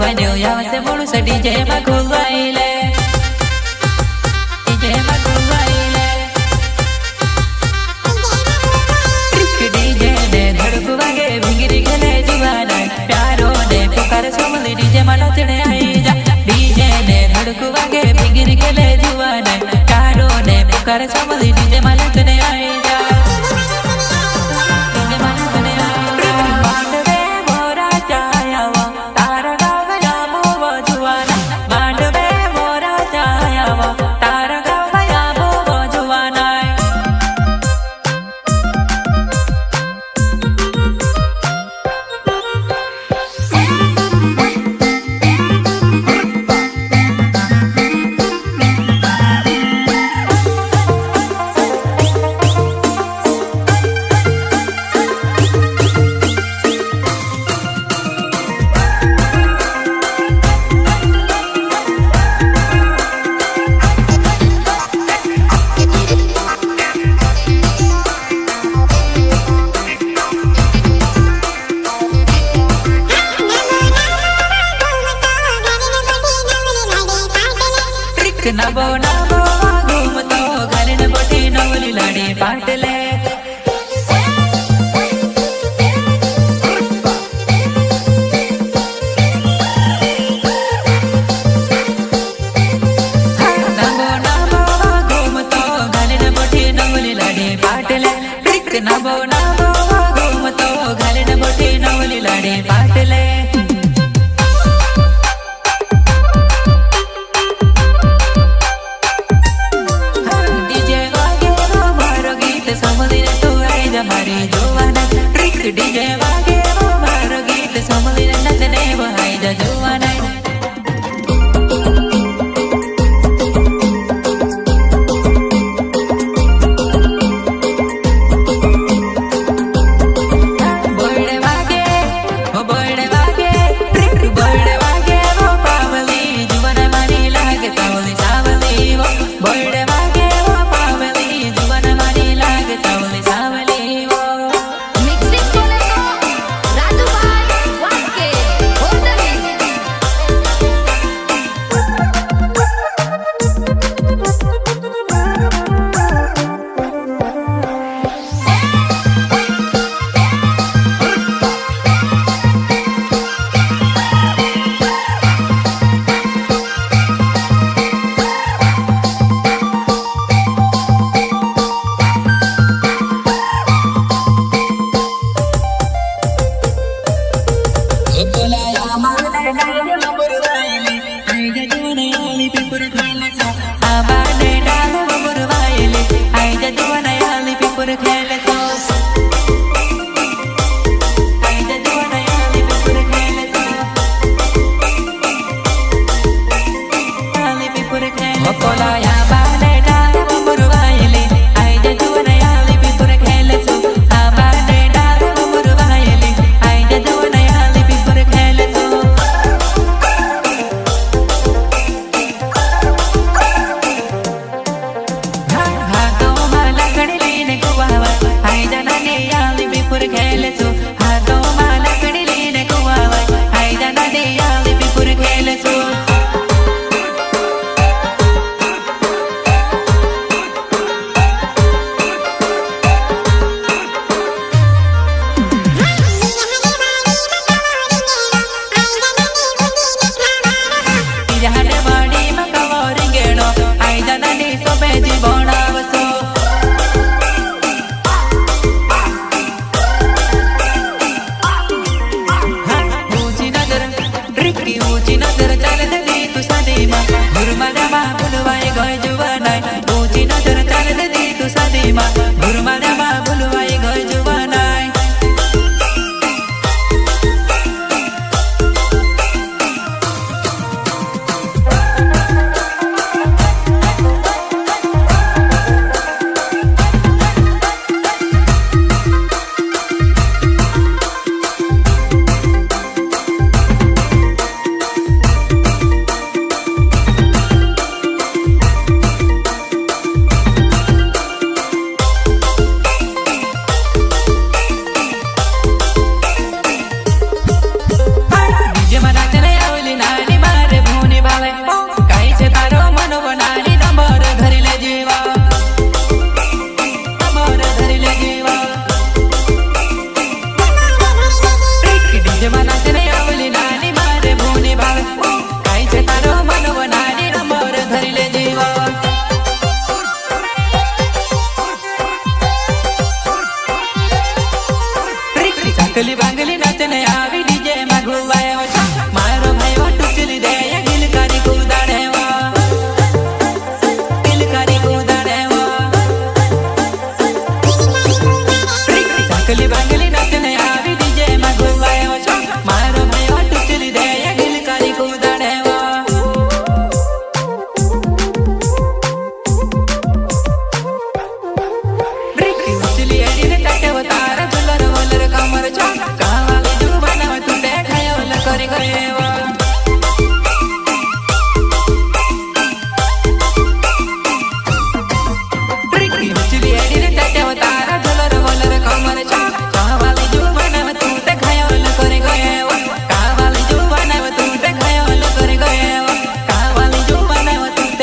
ونیو یا وسے مڑو سے ڈی جے ما کھلوائے لے۔ ڈی جے ما کھلوائے لے۔ ٹرک ڈی جے نے دھڑکوا گے بھنگری کھلے جوانے۔ پیارو نے پکار سملی ڈی جے ما نچنے آئی جا۔ ڈی جے نے دھڑکوا گے بھنگری کھلے جوانے۔ پیارو نے پکار سملی ڈی جے ما نچنے آئی جا۔ ڈی جے ما نچنے آئی جا۔ مانڈوے مورا چایا وا۔ ٹرک نبو نبو گھوم تو گھرن بوٹی نولی لاڑی پاٹلے۔ نبو نبو گھوم تو گھرن بوٹی نولی لاڑی پاٹلے۔ ٹرک نبو نبو گھوم تو گھرن بوٹی نولی لاڑی پاٹلے۔ ڈی جے واگے وہ مارو گیت سملی نے تو آئی جا ماری جوانا۔ ٹرک ڈی جے واگے وہ مارو گیت سملی نے نچنے وہ آئی جا جوانا۔ Mixing Collector राजू भाई वास्के होटल। ٹرکی اوچی نظر چل دے تو سدیما، گھر مانا ما بلوائے گئے جوانائے۔ اوچی نظر چل دے تو سدیما، گھر مانا ما بلوائے گئے جوانائے۔ بنگلی نچنے آوی ڈی جے مگو لے وچا، مارو بھائی وا ٹچلی دے، یہ گلکاری کو داڑے وا، گلکاری کو داڑے وا۔ بنگلی بنگلی نچنے آوی ڈی جے مگو لے وچا، مارو بھائی وا ٹچلی دے، یہ گلکاری کو داڑے وا۔ بریکی مچلی اڑی نے ٹٹے وتارا، جلر ولر کمر چا۔